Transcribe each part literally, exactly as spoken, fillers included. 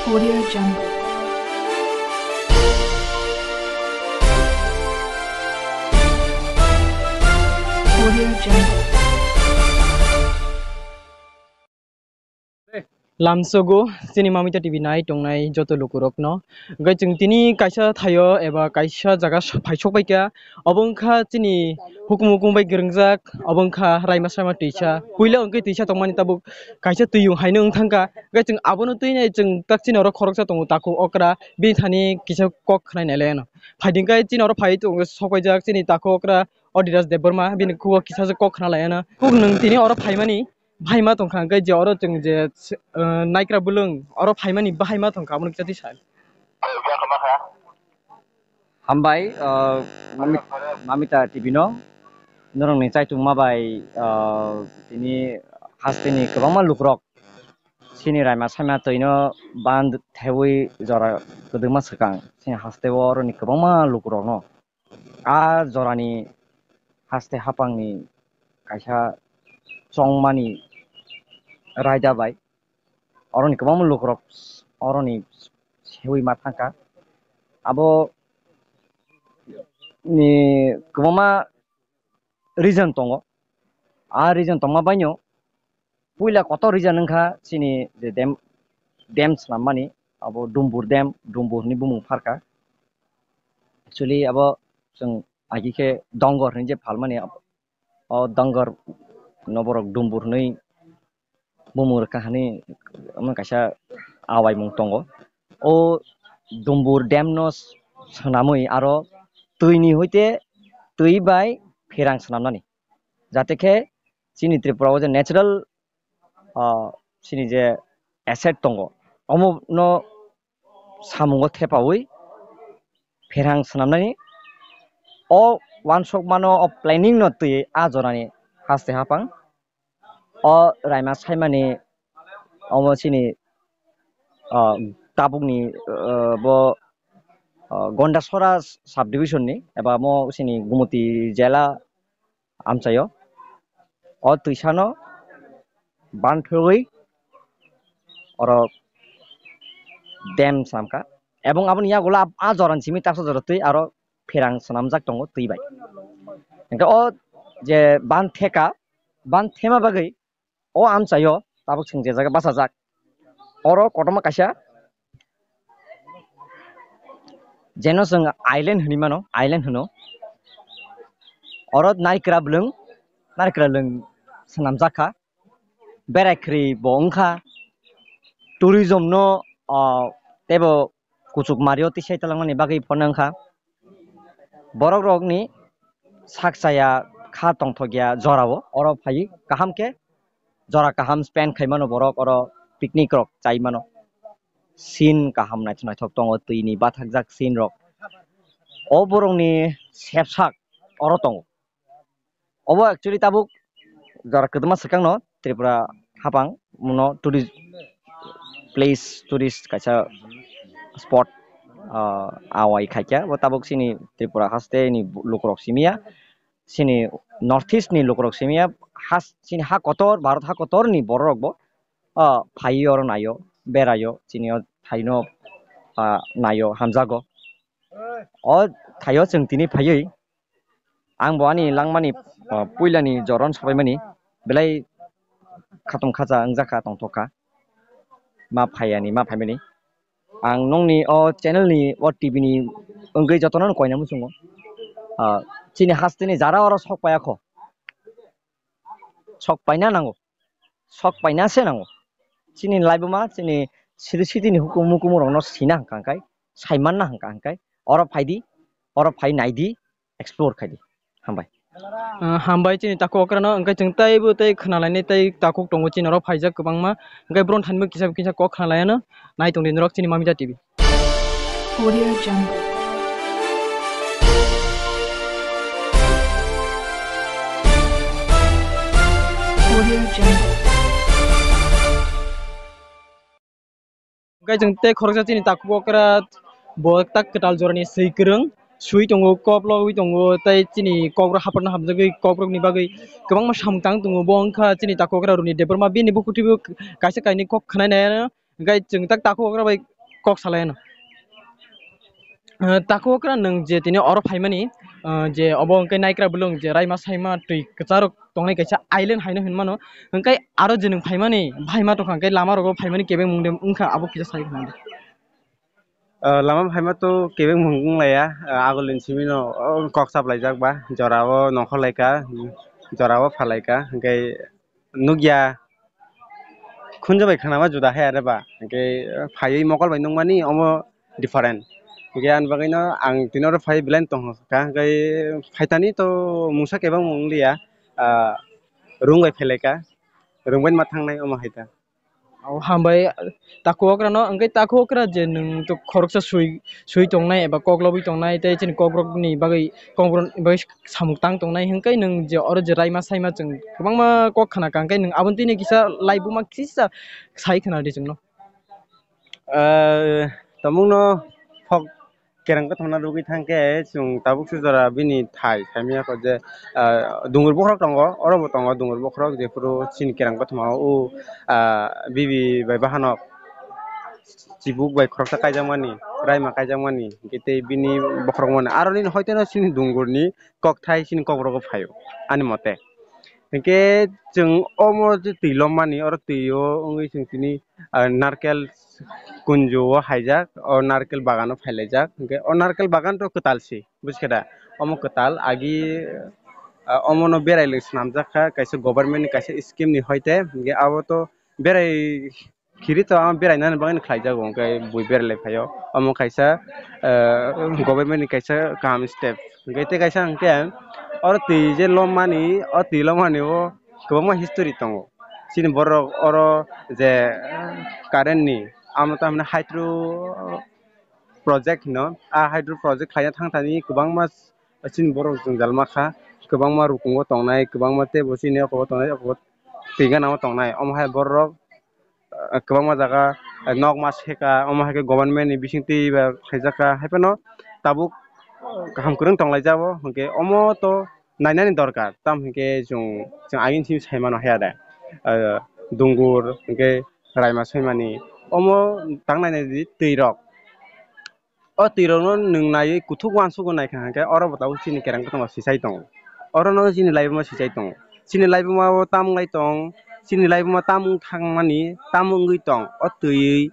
Audio Jungle. Audio Jungle. Lamsogo chini Mamita T V nai tongnai joto lukurokno. Hwnkhe chwng tini kaisa thaio eba kaisa jaga phai sok bai kha. Obo wngkha chini hukumu hukumu bai gwrwngjak, obo wngkha Raima Saima twisa. Puila hwnkhe twisa tongmani tabuk kaisa twiyung haino wng thangkha. Hwnkhe chwng abono twinai chwng tak chini oro khoroksa tongo takhuk okra, bini thani kisa kok khwnai nai lai ano. Phaidi hwnkhe chini oro phai tongo sok paijak chini takhuk okra Odhiraj Debbarma, bini khugo kisa se kok khna lai ano. Kuk nwng tini oro phaimani bahai ma tongkha, hwnkhe je oro chwng je, eh, naikra bwlwng oro phaimani bahai ma tongkha, abono kisa twi sa. Hambai, ah, Mami-, Mamita T V no, norokni chaitungma bai, ah, tini hasteni kwbangma lukurok chini Raima Saima twino bandh thewi jora kwdwkma swkang chini hasteo oroni kwbangma lukurokno. A jorani haste hapangni kaisa chongmani raida bai oroni kwbangma lukurok oroni sewi ma thangkha. Abo ni kwbangma reason tongo. A reason tongma baino puila kotor reason wngkha chini je dam, dam swnammani, abo Dumbur dam, Dumbur hinwi bumung pharkha. Actually abo chwng agi khe Dongor hinwi je phalmani, o Dongor no borok Dumbur hinwi bumung rwkha hinwi omo kaisa awaimung tongo. O Dumbur dam no swnamwi aro twi ni hoite twi bai pherang swnamnani, jate khe chini Tripura o je natural, ah, chini je asset tongo, omo no samungo thepawi pherang swnamnani o uansukmano, o planning no twi a jorani haste hapang o Raima Saimani omo chini, ah, tabukni, ah, bo, ah, Gondasora subdivision ni eba mo chini Gumoti jela amchaio o twisano banthogwi oro dam swnamkha, ebong aboni yagulo a jorani simi taksa jora twi aro pherang swnamjak tongo twi bai. Hwnkhe o je ban theka, ban thema bagwi o amchaio tabuk chwng je jaga bachajak, oro kotorma kaisa jeno chwng island hinwi mano, island hwno. Oro naikra bwlwng, naikra bwlwng swnamjak kha, berai khri bo wngkha, tourism no, ah, teibo kuchuk mario tisai talangmani bagwi phano wngkha. Borok rokni sak chaya kha tongthokya jorao oro phai kaham khe jora kaham spend khai mano borok, oro picnic rok chai mano. Scene kaham naithok naithok tongo, twi ni bathakjak scene rok. O borok ni sepsak oro tongo. Obo actually tabuk jora kwdwma swkang no Tripura hapang no tourist place, tourist kaisa spot, ah, awai khaikha. Bo tabuk chini Tripura haste ni lukurok simiya, chini North East ni lukurok simiya, has-, chini ha kotor, Bharat ha kotor ni borok rok bo, ah, phaiwi oro naio, beraio, chini o thaino, ah, naio, hamjago. O thaio chwng tini phaiwi ang bo ani langmani, ah, puilani joron sabaimani belai khatung khacha wngjakha, tongthokha, ma phaiyani, ma phaimani. Ang nongni o channel ni, o T V ni wngwi jotono koina muchungo. Ah, chini hasteni jara oro sok paiya kho. Sok paina nango. Sok paina se nango. Chini laibuma, chini siri sitini hukumu, hukumu rokno sina hwnkha hwnkhe, saimanna hwnkha hwnkhe, oro phaidi, oro phai naidi, explore khaidi. Hambai. Ah, hambai chini takhuk okrano, hwnkhe chwng teibo tei khwnalainai tei takhuk tongo chini oro phaijak kwbangma, hwnkhe bron thanbo kisa kisa kok khwnalaiano, nai tongdi norok chini Mamita T V. Audio Jungle. Audio Jungle. Hwnkhe chwng tei khoroksa chini takhuk okra bo tak kwtal jorani swi kwrwng swi tongo, kop logwi tongo tei chini kokrok hapharno hamjagwi kokrokni bagwi kwbangma samung tang tongo. Bo wngkha chini takhuk okra Roni Debbarma, bini bukhuk twibo kaisa kainwi kok khwnai nai. Hwnkhe chwng tak takhuk okra bai kok salai ano. Eh, takhuk okra nwng je tini oro phaimani, eh, je obo hwnkhe naikra bwlwng je raima saima twi kwcharok tongnai kaisa island haino hinmano, hwnkhe aro je nwng phaimani bhaima tongkha hwnkhe lama rogo phaimani kebeng mungde wngkha abo kisa sai khna di. Ah, lama phaima to kebeng mung wnglaiya, ah, agulni simino, oh, kok chaplaijak ba, jorao nongkhor laikha, jorao phalaikha, hwnkhe nukya khunju bai khnama juda hai are ba, hwnkhe phaiwi mokol bai nukmani omo different. Hwnkhe ani bagwino ang tini oro phai belai tongkha, hwnkhe phaitani to mungsa kebeng mung wngliya, ah, rung bai phelaikha, rung bai ma thangnai omo hai ta. O hambai, takhuk okra no, hwnkhe takhuk okra je nwng to khoroksa swi, swi tongnai eba kok lobwi tongnai, tei chini kokrok ni bagwi, kokrok ni bagwi samung tang tongnai, hwnkhe nwng je oro je raima saima chwng kwbangma kok khna kha, hwnkhe nwng aboni tini kisa laibuma kisa sai khna di chwngno. Ah, tomungno phok kereng kothoma rwgwi thangkhe chwng tabuk se jora bini thai saimanya kho je, ah, dungur bokhorok tongo, oro bo tongo dungur bokhorok, jephuru chini kereng kothoma o, ah, bibi bai bahanok chibuk bai khoroksa kaijakmani, raima kaijakmani, hwnkhe tei bini bokhorok mani. Aro nini hoiteno chini dungurni kokthai chini kokborok o phaio, ani mote. Hwnkhe chwng omo je twi lommani, oro twi o wngwi chwng tini, ah, narkel kunju o haijak, o narkel bagan o phailaijak. Hwnkhe o narkel bagan to kwtal se, buji kha da? Omo kwtal agi, ah, omo no berai le swnamjak kha, kaisa government ni kaisa scheme ni hoite, hwnkhe abo to berai khiri to, amo berai nani bagwi no khlai jago, hwnkhe bui berai lai phaio. Omo kaisa, ah, government ni kaisa kaham step, hwnkhe tei kaisa hwnkhe oro twi je lommani, o twi lommani o kwbangma history tongo. Chini borok oro je current ni amo tamni hydro project hino, a hydro project khlaina thang thani kwbangma chini borok jwngjal ma kha, kwbangma rukungo tongnai, kwbangma teibo chini oko tongnai, oko twi gana o tongnai. Omo hai borok, ah, kwbangma jaga, ah, nokma seka, omo hai khe government ni bisingtwi ba khlaijak kha, hai phano tabuk kaham kwrwng tong laijak bo, hwnkhe omo to nainani dorkar, tamo hwnkhe chwng, chwng agini simi sai mano haya de, ah, dungur hwnkhe raima soimani, omo tang nainai di twi rok. O twi rokno nwng naiwi kuthuk uansukgo naikha hwnkhe oro bo tabuk chini kereng kothoma sisai tongo. Orono chini laibuma sisai tongo. Chini laibuma o tam wngwi tong, chini laibuma tam wng thangmani, tam wngwi tong. O twi,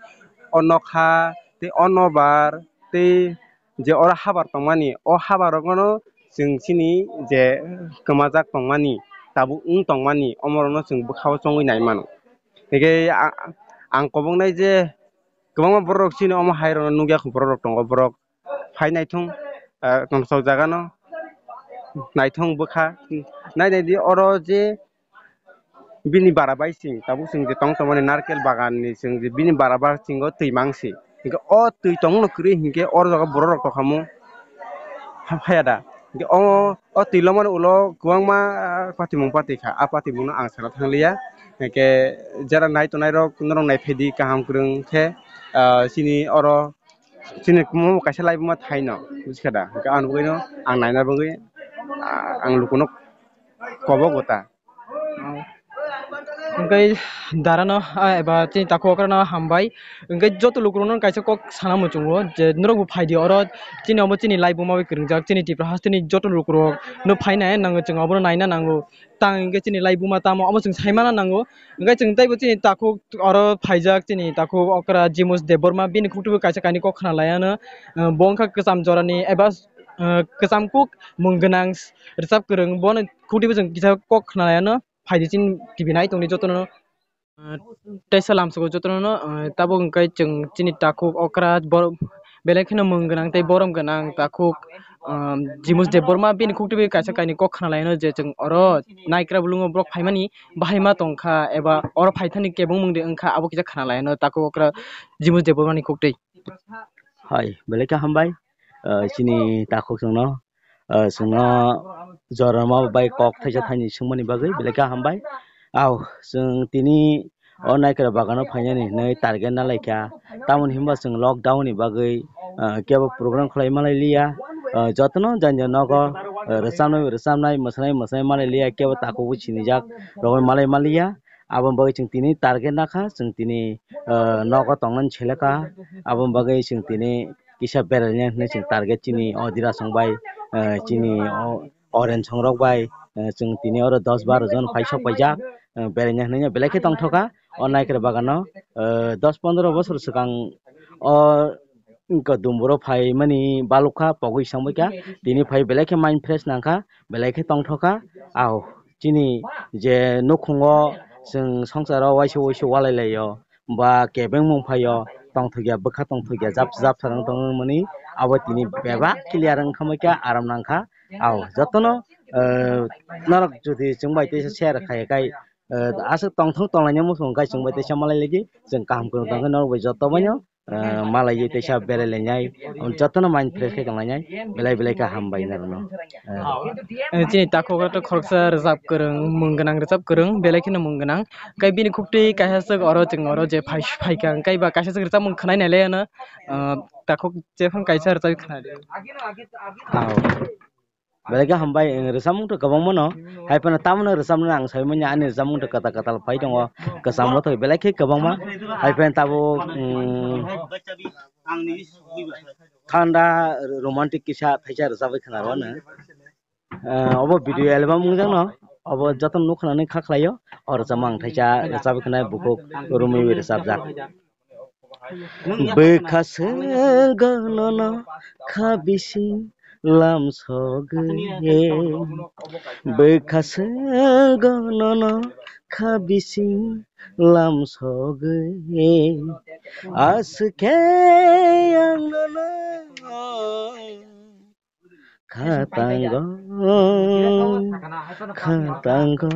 o nokha, tei o nobar, tei je oro habar tongmani, o habar rokno chwng chini je kwmajak tongmani, tabuk wng tongmani, omorokno chwng bwkhao chongwi nai mano. Hwnkhe a-, ang koboknai je kwbangma borok chini omo hai rokno nukya kho, borok rok tongo, borok phai naithung, ah, tongthok jaga no naithung bwkha. Nai nai di oro je bini bara bai sing tabuk chwng je tong tongmani narkel bagan ni chwng je bini bara bai singo twi mang si. Hwnkhe o twi tongmano kwrwi hwnkhe oro jaga borok rok tongkha mu ha-, haya da. Hwnkhe o, o twi lomani ulo kwbangma, ah, patimung pati kha. A patimung no ang sana thang liya. Hwnkhe jera nai tongnai rok norok nai phaidi kaham kwrwng khe, ah, chini oro chini omo kaisa laibuma thaino, buji kha da? Hwnkhe ani bagwino ang naina bagwi, ah, ang lukuno kobogo ta. Hwnkhe darano, ah, eba chini takhuk okrano hambai. Hwnkhe joto lukurokno kaisa kok sana muchungo je norokbo phaidi oro chini omo chini laibuma bai kwrwngjak, chini Tripura hasteni joto lukurokno phaina nango, chwng obono naina nango. Tang hwnkhe chini laibuma tamo omo chwng saimana nango. Hwnkhe chwng teibo chini takhuk oro phaijak, chini takhuk okra Jimus Debbarma, bini khuktuibo kaisa kainwi kok khna laiano. Bo wngkha kwcham jorani eba, ah, kwcham kuk mung gwnang rwchap kwrwng, bono khuktuibo chwng kisa kok khna laiano. Phaidi chini T V nai tongdi jotono. Ah, teisa lamsoko jotono, ah, tabuk hwnkhe chwng chini takhuk okra borok belai kheno mung gwnang tei borom gwnang takhuk, ah, Jimus Debbarma bini khuktuibo kaisa kainwi kok khna laiano je chwng oro naikra bolongo borok phaimani bahai ma tongkha eba oro phaithani kebengmung de wngkha abo kisa khna laiano takhuk okra Jimus Debbarmani khuktwi. Hai, belai khe hambai, ah, chini takhuk chwngno, ah, chwngno jorma bai kok thaisa thaini swngmani bagwi belai khe hambai. Au, chwng tini o naikra bagano phainani hinwi target na laikha. Tamoni hinba chwng lockdown ni bagwi, ah, kebo program khlai malai liya. Ah, jotono jani jani nogo, ah, rwchabnai rwchabnai, mwswnai mwswnai malai liya, kebo takhuk bo sinijak rogwi malai maliya. Aboni bagwi chwng tini target nakha, chwng tini, ah, nogo tongnani selekha. Aboni bagwi chwng tini kisa beraina hinwi chwng target chini o dirasong bai, ah, chini o orange songrok bai, ah, chwng tini oro dos baro jon phai sok paijak, ah, beraina hinwi belai khe tongthokha o naikhre bagano, ah, dos pondro bosor swkang o wngkha dumburo phaimani balukha pogwi sangbaikha, tini phai belai khe mind fresh nangkha, belai khe tongthokha. Au chini je nukhungo chwng songsaro waisa waisa walai laio ba kebengmung phaio, tongthokya bwkha tongthokya jab jab sarang tongmani abo tini bebak clear wngkha, aram nangkha. Au jotono, eh, norok jodi chwng bai teisa share khai khai, eh, aswk tongthok tonglaina muchung khai chwng bai teisa malai lagi chwng kaham kwrwng tongkhe norok bai joto baino ah, malai teisa berai lainai, jotono mind fresh khe tong lainai, belai belai khe hambai norokno. Ah. Eh, chini takhuk o to khoroksa rwchap kwrwng, mung gwnang rwchap kwrwng, belai kheno mung gwnang. Kai bini khuktwi kaisa swk oro chwng oro je phai, phaikha, kai ba kaisa swk rwchapmung khwnai nai le ano, ah, takhuk jephang kaisa rwchap khwnadi. Ah. Belai khe hambai, eh, rwchapmung to kwbangma no. Hai phano tamoni rwchapmung ang sai manya, ani rwchapmung to kwtal kwtal phai tongo. Kwcham mothoi belai khe kwbangma. Hai phano tabuk, mm, thanda romantic kisa thaisa rwchapwi khwnaro ano. Eh, obo video album wngjak no. Obo jotono nukha nani kha khlaio. O rwchapmung ang thaisa rwchapwi khwnai bukhuk romwi rwchapjak. Bwkha senggo nono kha bising lam sogwi. Bwkha senggo nono kha bising lam sogwi. Aswk khe ang nono khatango, khatango,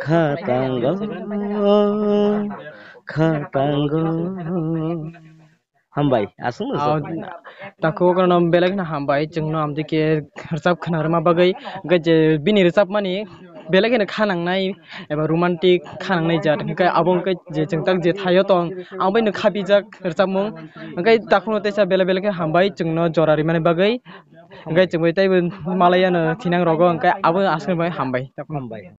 khatango, khatango. Hambai, aswkno. Ah, takhuk rokno belai kheno hambai, chwngno amtwi khe rwchap khna rwma bagwi, hwnkhe je bini rwchapmani belai kheno kha nangnai eba romantic kha nangnai jat, hwnkhe abo hwnkhe je chwng tak je thaio tong, ang bai no kha bijak rwchapmung, hwnkhe takhukno teisa belai belai khe hambai chwngno jora rimani bagwi, hwnkhe chwng bai teibo malai ano thinang rogo, hwnkhe abo aswkno bai hambai. Hambai.